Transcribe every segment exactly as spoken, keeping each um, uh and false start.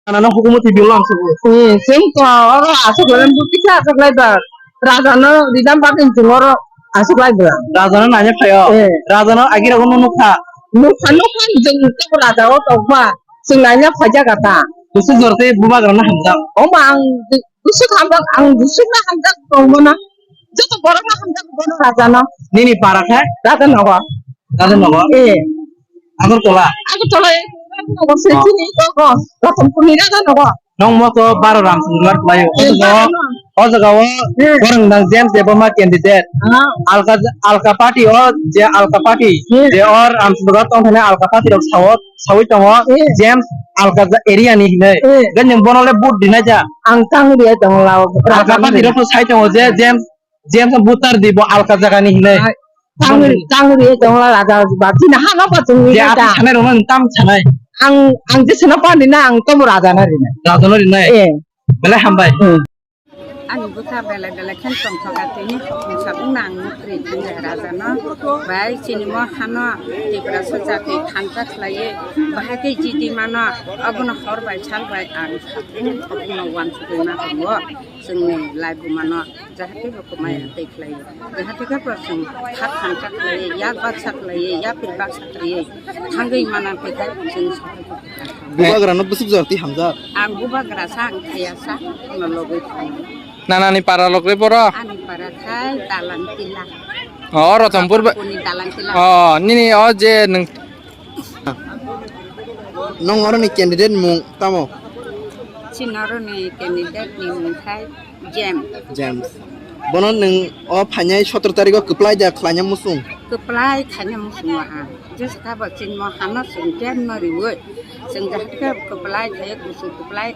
Anano hukumu T V ulo ang sugo. Eh, sing ko, oro asuk lai, buti sa asuk lai ba. Raja no ridam bagwi sing oro asuk lai ba. Raja no nanya phayo. Eh. Raja no agira ko nukha. Nukha, nukha, jeng ko raja o tokba. Sing nanya phaja kata. Busu jorte bubagra no hamjak. O ma ang busu hamjak, ang busu na hamjak tongbo na. Joto borok no hamjak bono raja no. Nini para khe? Raja nogo. Raja nogo. Eh. Agartala. Agartala. Nogo se chini ko ko. Ratanpur ni raja nogo. Nong mo to baro ram sunglar playo. Eh, o jaga o, baro no. O jaga o, eh, borang nang James Debbarma candidate. Ah. Alka, alka party o, je alka party, eh, je or ram sunglar tong thane alka party rok sao, sawi tongo. Eh. James alka area ni hinai. Eh. Gan yang bono le vote dinai ja. Ang tang dia tong lao. Alka party rok to sai tongo je James James butar di bo alka jaga ni hinai. Ai, tang ri, tang ri, tong la raja ba. Chini ha no ba chung ni je ta. Ati sanai rok no tam sanai. Ang, ang je seno pa ni na, ang to bo raja na ri na. Raja no ri nai. Eh. Belai hambai. Hmm. Ani bwkha belai belai khe tongthok a tini hokni sabung nang nukri tini raja no. Bai chini mo hano Tiprasa jati thansa khlaiwi bahai khe jiti mano abono hor bai sal bai ang sabung hokno wansugwi ma tongo chwngni laibuma no. Jahate bo kwmaya tei khlai. Jahate khe bo chwng kha thansa khlai, yak baksa khlai, yapri baksa khlai. Thangwi mana tei khai chwng. Bubagra no bwswk jor twi hamjak. Ang bubagra sa, ang thaya sa, no logwi thang. Nanani para logwi boro? Ani para khai Dalang Tila. O, Rotonpur ba-, Kuni Dalang Tila. O, nini o je nwng Nong oro ni candidate mung tamo? Chini oro ni candidate ni mung khai James. James. Bono nwng o phainai sotoro tarikh o kwplai da khlaina muchung? Kwplai khaina muchung o ang. Jesa kha bo chini mo hano chwng James no riwi. Chwng jahate khe kwplai khai kusu kwplai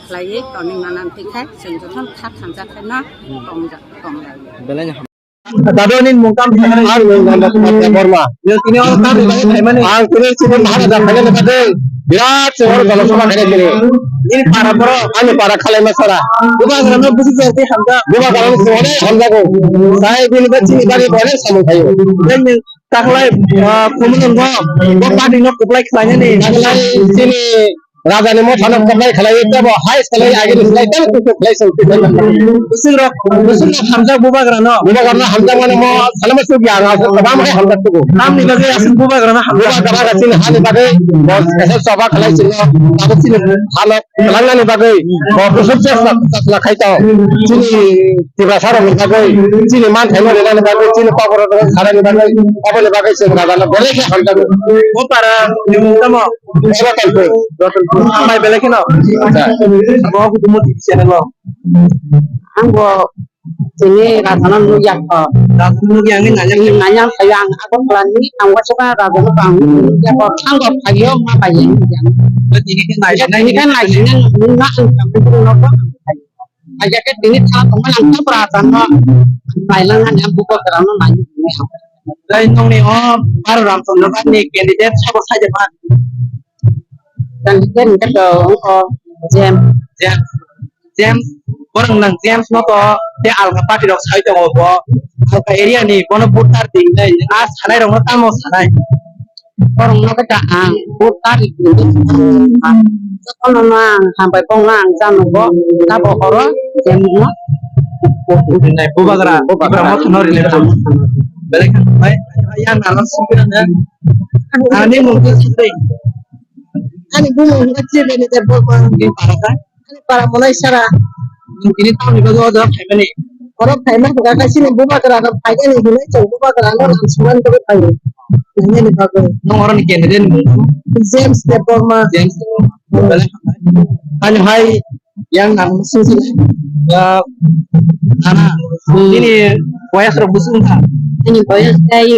khlaiwi toni manan twi khai chwng jothon kha thansa khai no tongja, tonglai. Belai no ham. Dado ni mung tam thangna. Ang mung Nanda Kumar Debbarma. Yo tini o tam ni bagwi phaimani. Ang tini chini Maharaja phainani bagwi birat se oro jana sabha khainai tini. Ini para borok. Ani para Khalaima Sara. Bubagra no busu jati hamjak. Bubagra no songone hamjago. Sai bini ba chini bagwi bole samung khayo. Then taklai, ah, kumun bo, bo party no kwplai khlainani. Taklai chini Raja ni motha no kwplai khlai tebo hai salai age ni salai tebo kuchuk khlai song. Bwswk rok, bwswk rok hamjak bubagra no. Bubagra no hamjak mani mo salama suk ya nga kwbang hai hamjak tugo. Tamni bagwi aswk bubagra no hamjak. Bubagra ga chini hani bagwi bo kaisa choba khlai chini abo chini hano kwlangnani bagwi bo kusuk chesla chesla khai tong. Chini Tiprasa rok ni bagwi chini man thai no rwnani bagwi chini kokborok rok sanani bagwi oboni bagwi chwng raja no belai khe hamjak. Bo para ni mung tamo? Ratanpur. Ratanpur. Hambai belai kheno. Acha. Abo hukumu T V channel o. Ang bo tini raja no nukya kho. Raja no nukya ang ni nanya. Ni nanya khayo ang Agartala ni ang waisa raja no bang nukya kho. Ang bo khayo ma bai nukya. Tini khe nai. Tini khe nai sini nukna ang sampai no. Aja ke tini tha tongma nang tha pra tha no. Nai lang nang yang buka kerang no nai. Dai nong ni o Baru Ramchandra ni candidate sabo saja pa. Candidate ni kato o James. James. James. Borang nang James no to te alka party rok sai tongo bo. Alka area ni bono voter di nai. A sanai rok no tamo sanai. Borok no khe ta ang bo tari tini jotono no ang hambai bong no ang cha nugo tabo horo je mung no. Nai bubagra bubagra motha no rinai belai kha bai yang nalo sukira ne ani mung khe sukri ani bumung khe chiri ni de bo ni para ta. Ani para monai sara. Tini tamni bagwi o jaga phaimani. Oro phaima hwnkha khe chini bubagra rok phainani hinwi chwng bubagra no lam suman bagwi phaio. Nini bagwi. Nwng oro ni candidate ni mung? James Debbarma. James Debbarma. Ani hai yang nang sung sung. Ah, nana. Nini boyas rok busung kha? Ani boyas kai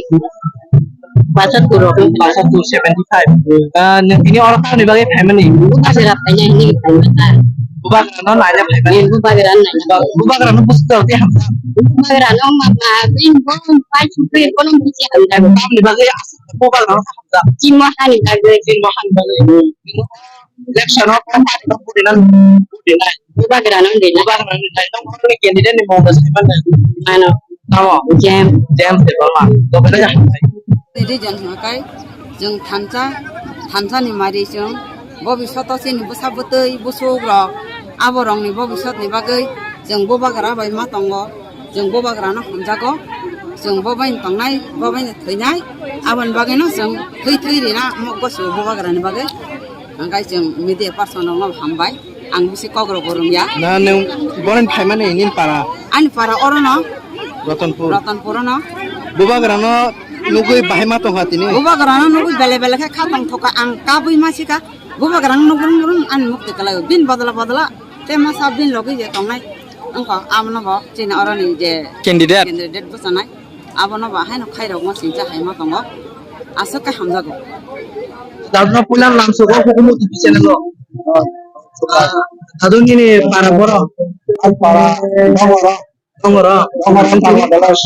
Pasattur rok. Pasattur, seventy five. Ah, nwng tini oro tamni bagwi phaimani? Bubagra phaina hinwi phaima ta. Bubagra no naina phaimani? Bubagra no naina. Bubagra no busu tei hamsa. Bubagra no ma ba bin bon pai sukri kono busi hamsa. Tamni bagwi aswk bubagra no hamsa. Chimo hani bagwi. Chimo hani bagwi. Election o party no pudi nai, pudi nai. Bubagra no pudi nai. Bubagra no pudi nai. Nwng candidate ni mung bo sai man nai. Ano. Tamo? James. James Debbarma. To bela ja. Region hwnkha khe chwng thansa, thansa ni mari chwng Bobiswt o chini bwsa bwtwi bwswk rok, abo rokni bobiswt ni bagwi chwng bubagra bai ma tongo, chwng bubagra no hamjago, chwng bo bai tongnai, bo bai thwinai, aboni bagwi no chwng thwi thwi rina mokgo se bubagra ni bagwi. Hwnkhe chwng media person rok no hambai, ang bisi kok rok bo rwngya. Na nwng bono phaimani nini para? Ani para oro no. Ratanpur. Ratanpur no. Bubagra no nugwi bahai ma tongkha tini? Bubagra no nugwi bele bele khe kha tongthokha, ang kabwi ma sika. Bubagra no nugwi nugwi ani mukti kwlaio. Bin bodla bodla te masa bin logi je tongnai. Wngkha abono bo chini oroni je candidate. Candidate bwchanai. Abono bo haino khairokma singcha hai ma tongo. Aswk khe hamjago. Dadno puila lamsogo hukumu T V channel o. Dadu nini para boro. Para boro. Tongoro. Tongoro tamo dalas.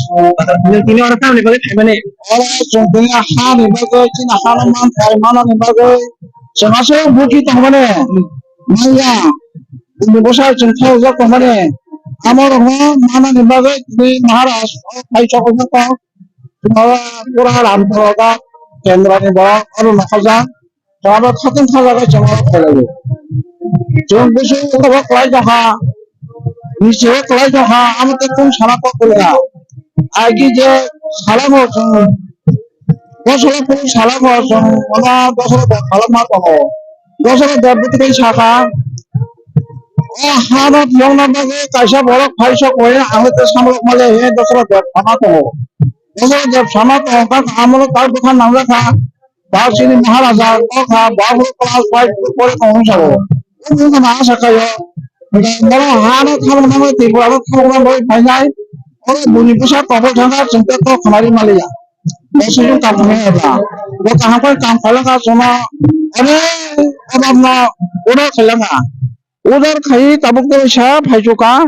Nini oro tamni bagwi phaimani. Oro chwng tini hani bagwi chini hano man khai manani bagwi. Chwng aswk buki tongmani. Maya. Bini bwsai chwng khaijak tongmani. Amo rokno manani bagwi tini Maharaj o phai chokjak tong. Oro pura ram tongojak. Kendra ni borok oro nokojak. Chwng abo khatung kha jaga chwng abo khlailaio. Chwng busu oro khlai tongkha. Nisi o khlai tongkha. Amo tei kung sana kok kwlwya. Agi je salamo chwng. Bosoro kung salamo chwng. Amo bosoro bo salama tongo. Dosra Deboti bai sakha, o hano phiyokna bagwi kaisa borok phai sok hwnwi ang tei samrok male hwnwi Dosra Deb sana tongo. Dosra Deb sana tongkha, amono tak bwkha nangjakha, ba chini Maharaja wngkha, ba bo class five pore tongo sabo. O wngkha na asa khaio, norok hano thamok nangwi Tripura no thamok nangwi phainai, oro buini bwsa tongthok thangkha, chwng tei kok khnari manliya. Bo sujung kam khlai eba. Bo kaham khe kam khlai kha chwngno. Ore, eba no order khlai kha. Order khai tabuk tei sa phai chuka.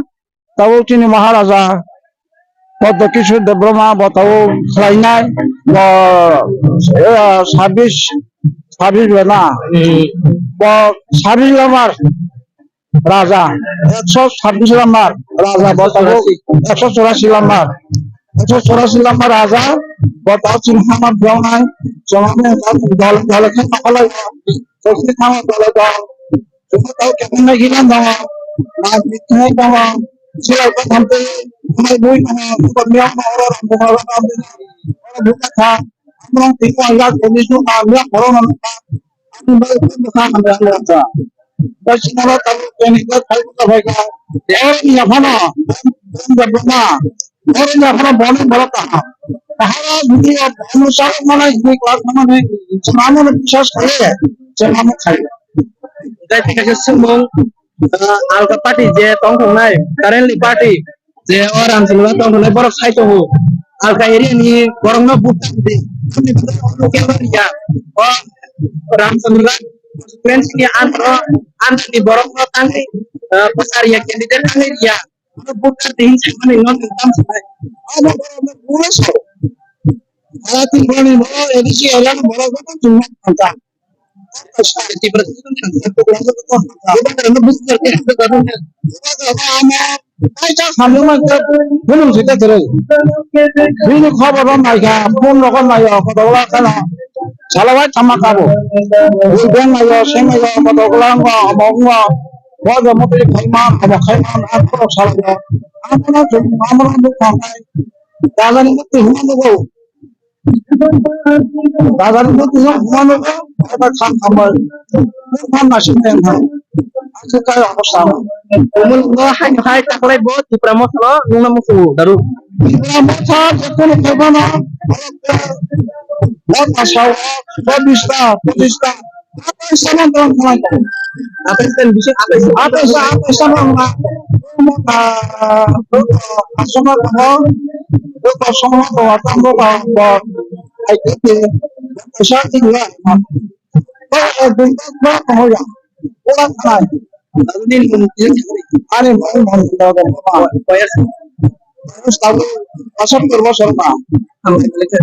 Tabuk chini Maharaja Padma Kishore Debbarma bo tabuk khlainai. Bo, eh, sabis, sabis bena. Bo sabis lamar. Raja, ekso sabbish number Raja, bo tabuk ekso churashi number, ekso churashi number Raja, bo tabuk chini hama biyang nai, chwng ani dal, dal khe tongkha lai, chwng thangma dal dal, chwng tabuk khe nai gina tongo, nai thai tongo, silai ko thamtwi, nai bui tongo, biyang tongo, oro ram tongo, oro ram tongo, oro bui kha, amrong twi ko ang jak, twi sung ang jak, oro nang kha, Ang bai phano kha hamya kha. Bai sinalo tabuk training khe phai kha phai kha. Oro ni yaphano, bom bom bom na. Oro ni yaphano boni borok kaham. Kaham ni ya bom sa mana ni class mana ni. Semano ni biswas khaye. Semano khaye. Dai thik ase, sumung, ah, alka party je tong thongnai, currently party, je o Ramchandra tong thongnai borok sai tongo. Alka area ni borok no vote ta di. Ani vote no kebo ya. O Ramchandra constituency ni antro, antro ni borok no tangwi, ah, pasar ya candidate tangwi ya. Ano vote ta di hin sa mani no tam sa. Ano borok no vote so. Ala tin borok ni borok A D C area ni borok no tong thang. Bini khobor rok naikha, phone rok naio, kotorma kheno. Salawai tama kabo. Bini naio, se naio, kotorma wngkha, omo wngkha. Bo jomo twi khaima, omo khaima, ang khorok salai. Ang khorok, ang khorok nukha. Dagani mukti hwnwi nugo. Bazar ni bwtwi no huma no ko, ata kha khambai. Kha na sin den ha. Aswk kai obostha. Umul no hai hai taklai bo Tipra motha no nungna musu daru. Tipra motha je kono khaiba na. Bo ta sawa, bo bista, bo bista. Atai sana dong khamai. Atai sana bisi, atai sana. Atai sana, atai sana ma. Ah, asana dong. Bo ta sana dong, atam dong, dong. Ai, ke, ke. Sa ti la. Ba, eh, dong, ba, ba, ya. Ora khamai. Ani, ani, ani, ani, ani, ani. Terus tahu, asam terus apa? Apa itu?